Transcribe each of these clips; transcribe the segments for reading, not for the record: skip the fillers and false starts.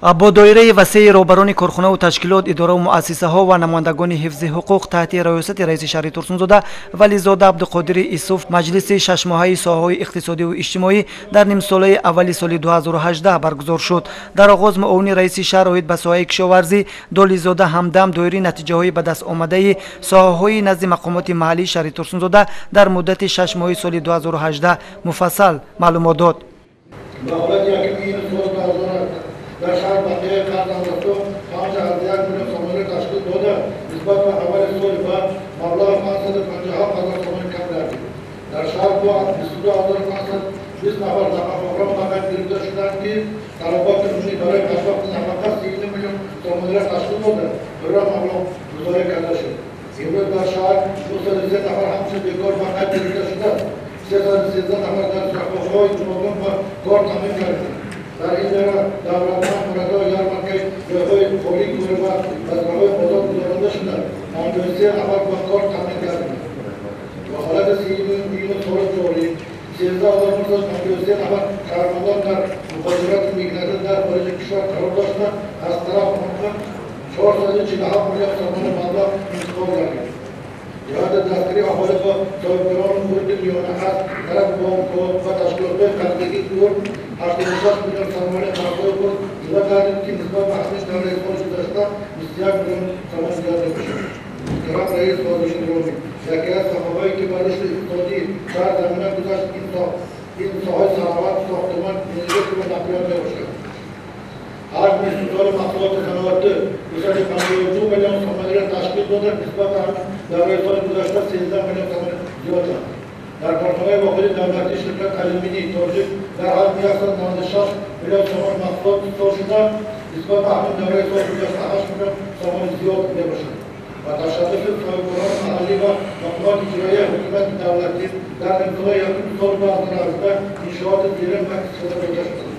Бо доираи васеи роҳбарони корхонаву ташкилот, идораву муассисаҳо ва намояндагони ҳифзи ҳуқуқ таҳти раёсати раиси шаҳри Турсунзода Вализода Абдуқодири Исуф маҷлиси шашмоҳаи соҳаҳои иқтисодиву иҷтимоӣ дар нимсолаи аввали соли 2018 баргузор шуд. Дар оғоз муовини раиси шаҳр оид ба соҳаи кишоварзӣ Долизода Ҳамдам доираи натиҷаҳои ба даст омадаи соҳаҳои назди мақомоти маҳаллии шаҳри Турсунзода дар муддати 6 моҳи соли 2018 муфассал маълумот дод. Дар шаҳр бақияи қарз 5,1 миллион сомонӣ ташкил дода, нисбат ба аввали соли баъд маблағи 557 ҳазор сомонӣ кам гардид. Дар шаҳр 22520 нафар нафақахӯрон ба қайд гирифта шуданд, ки талаботи умумӣ барои пардохти нафақа 30 миллион сомониро ташкил дода, пурра маблағ гузорӣ карда шуд. Имрӯз дар шаҳр 203 нафар ҳамчун бекор ба қайд гирифта шуда, 313 нафар дар соҳаҳои гуногун ба кор таъмин гардиданд. Дар ин давра давлатманд мурадҳо ярмаркаи ҷойҳои холии кор ва базраҳои озод гузаронда шуда, 53 нафар ба кор таъмин гардиданд. Ба ҳолати 30 июни соли ҷорӣ 13953 нафар шаҳрвандон дар муҳоҷирати меҳнатӣ дар хориҷи кишвар қарор дошта, аз тараф онҳо 447 миллион сомонӣ маблағ интиқол гардид. Ҷиҳати дастгирии аҳолӣ бо соҳибкорони хурди миёнаҳад, тараф бонкҳо ва ташкилотҳои қарздиҳии хурд 86 миллион сомонӣ қарзҳои хурд ҷудо гардид, ки нисбат ба ҳамин давраи соли гузашта 21 миллион сомон зиёд мебошад. Муҳтарам раис ҳозирин гиромӣ, яке аз соҳаҳое ки ба рушди иқтисодии шаҳр замина гузашт, ин соҳаи саноат, сохтмон, энергетика ва нақлиёт мебошад. Ҳаҷми истеҳсоли маҳсулоти саноатӣ 252 миллион сомониро ташкил дода, нисбат ба ҳамин давраи соли гузашта 13 миллион сомонӣ зиёд аст. Дар корхонаи воҳиди давлатии ширкат Алюминии Тоҷик дар ҳаҷми 196 миллион сомон маҳсулот истеҳсол шуда, нисбат ба ҳамин давраи соли гузашта 8 миллион сомонӣ зиёд мебошад. Ба ташаббуси соҳибкорони маҳаллӣ ва мақомоти иҷроияи ҳукумати давлатӣ дар нимсолаи якуми соли 2018 иншооти зерин ба истифода дода шуданд.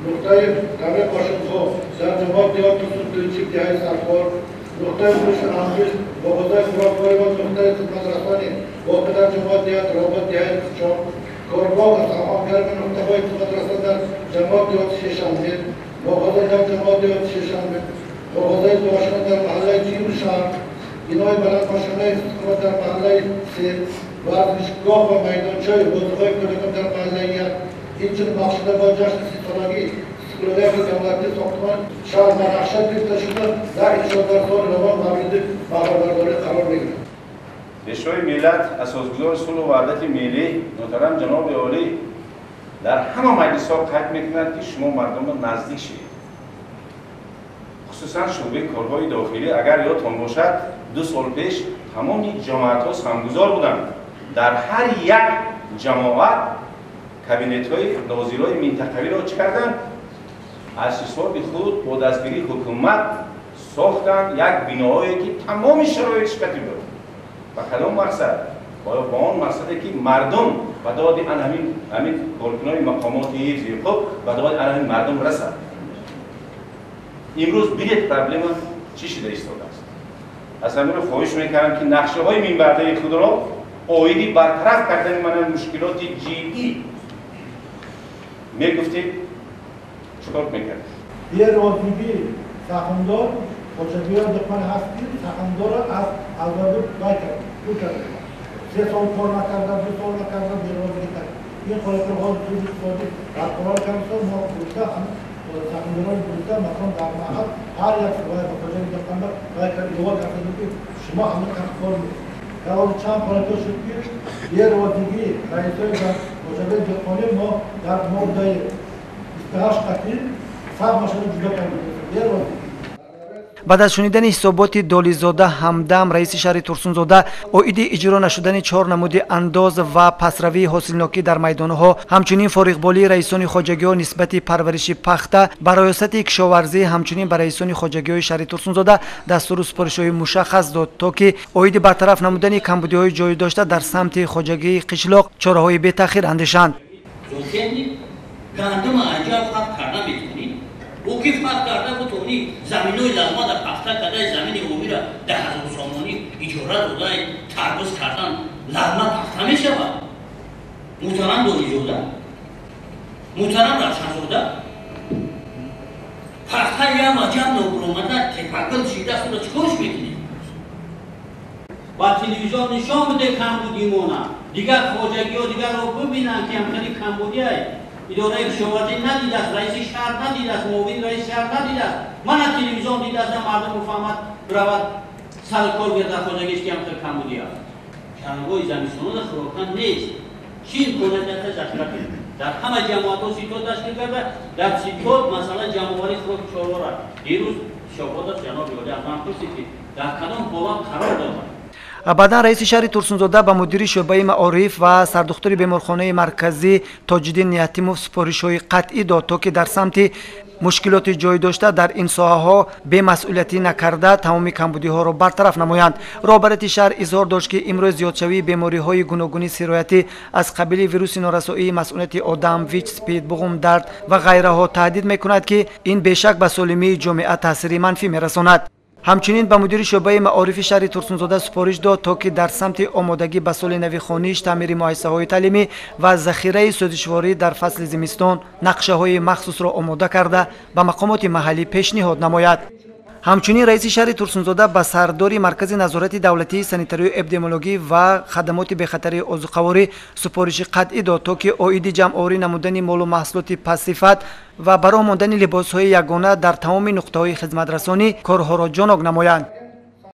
Нуқтаи таъмири мошинҳо дар ҷамоати деҳот Турсунтуйчик деҳаи Саркор, нуқтаи фурӯши ангишт мағозаи хӯрокворӣ ва нуқтаи хизматрасонӣ воқеъ дар ҷамоати деҳот Робот деҳаи Қисчон, коргоҳ ва саҳомгарми нуқтаҳои хизматрасон дар ҷамоати деҳоти Шешанбе, мағоза дар ҷамоати деҳоти Шешанбе, мағозаи дуошина дар маҳаллаи Тимур шаҳр, бинои баландошёнаи истиқомат дар маҳаллаи Се, варзишгоҳ ва майдончаи бозиҳои кӯдакон дар маҳаллаи Як, инчунин бахшида ба ҷашни 30-солагии истиқлолияти давлатии сохтмони шаҳр ба нақша гирифта шуда, дар иншоот дар соли равон мавриди баҳрабардорӣ қарор мегирад. Пешвои миллат, асосгузори сулҳу ваҳдати миллӣ муҳтарам ҷаноби олӣ дар ҳама маҷлисҳо қайд мекунад, ки шумо мардумро наздик шавед. Хусусан шӯъбаи корҳои дохилӣ, агар ёдтон бошад, 2 сол пеш тамоми ҷамоатҳо сангузор буданд. Дар ҳар як ҷамоат кабинетҳои нозирои минтақавиро чӣ карданд? Аз ҳисоби худ бо дастгирии ҳукумат сохтанд як биноҳое, ки тамоми шароитш қатӣ буд. Ба кадом мақсад? Ба он мақсаде, ки мардум ба доди ан ҳамин коркунони мақомоти ҳифзи ҳуқуқ ба доди ан ҳамин мардум расад. Имрӯз бинед проблема чӣ шида истодааст. Аз ҳаминро хоҳиш мекардам, ки нақшаҳои минбардаи худро оиди бартараф кардани мана мушкилоти ҷиддӣ мегуфтед, чикор мекардед? Берозигӣ саҳмдор хоҷагиён духман ҳаст, ки саҳмдорро аз албаб бай кард, пул кард. 3 сол кор накардан, 2 сол накардан, берозигӣ кард. Ин ҳолатро ҳозир суди иқтисодӣ барқарор кард, мо гуфта саҳмдорони гуфта, масалан дар маҳал ҳар як ба хоҷагии духман бай кард, илова карда, ки шумо ҳамин қадр кор мекунед. Дар чанд ҳолатҳо шуд, ки берозигӣ раисои хоҷагии деҳқонӣ мо дар моддаи 28 қатъӣ саҳмашонро ҷудо карда берозигӣ. Баъд аз шунидани ҳисоботи Долизода Ҳамдам, раиси шаҳри Турсунзода оиди иҷро нашудани 4 намуди андоз ва пасравии ҳосилнокӣ дар майдонҳо, ҳамчунин фориғболии раисони хоҷагиҳо нисбати парвариши пахта ба раёсати кишоварзӣ, ҳамчунин ба раисони хоҷагиҳои шаҳри Турсунзода дастуру супоришҳои мушаххас дод, то ки оиди бартараф намудани камбудиҳои ҷой дошта дар самти хоҷагии қишлоқ чораҳои бетаъхир андешанд. Ӯ ки фарқ карда бутонӣ заминои лағмада пахта кардаи замини умумиро 10,000 сомонӣ иҷора додаи тарбуз кардан лағма пахта мешавад. Муҳтарам Долизода, муҳтарам Равшанзода, Пахта я ваҷаб нобуромада тепакил шида сура чикорш мекунем? Ба телевизион нишон биде камбудимона. Дигар хоҷагиҳо дигарро бибинанд, ки ҳамхели камбудиай. Идораи кишоварзӣ надидааст, раиси шаҳр надидааст, муовини раиси шаҳр надидааст. Мана телевизион дидааст, мардум бифаҳмад, биравад сари кор гирда хоҷагиш, ки ҳамхел камбудӣ аст. Чарвои замистонада хӯрока нест. Чӣ имконият захира кунем? Дар ҳама ҷамоатҳо ситод ташкил карда, дар ситод масалан ҷамъоварии хӯроки чорвора. Дирӯз шоҳодов ҷаноби олӣ аз ман пурсид, ки дар кадом ҳолат қарор дорад. Баъдан раиси шаҳри Турсунзода ба мудири шӯъбаи маориф ва сардухтури беморхонаи марказӣ Тоҷиддин Ятимов супоришҳои қатъӣ дод, то ки дар самти мушкилоти ҷой дошта дар ин соҳаҳо бемасъулиятӣ накарда, тамоми камбудиҳоро бартараф намоянд. Роҳбарияти шаҳр изҳор дошт, ки имрӯз зиёдшавии бемориҳои гуногуни сироятӣ аз қабили вируси норасоии масъунияти одам, ВИЧ, СПИД, буғумдард ва ғайраҳо таҳдид мекунад, ки ин бешак ба солимии ҷомеа таъсири манфӣ мерасонад. Ҳамчунин ба мудири шӯъбаи маорифи шаҳри Турсунзода супориш дод, то ки дар самти омодагӣ ба соли нави хониш, таъмири муассисаҳои таълимӣ ва захираи сӯзишворӣ дар фасли зимистон нақшаҳои махсусро омода карда, ба мақомоти маҳаллӣ пешниҳод намояд. Ҳамчунин раиси шаҳри Турсунзода ба сардори Маркази назорати давлатии санитарию эпидемиологӣ ва хадамоти бехатарии озуқаворӣ супориши қатъӣ дод, то ки оиди ҷамъоварӣ намудани молу маҳсулоти пастсифат ва ба роҳ мондани либосҳои ягона дар тамоми нуқтаҳои хизматрасонӣ корҳоро ҷонок намоянд.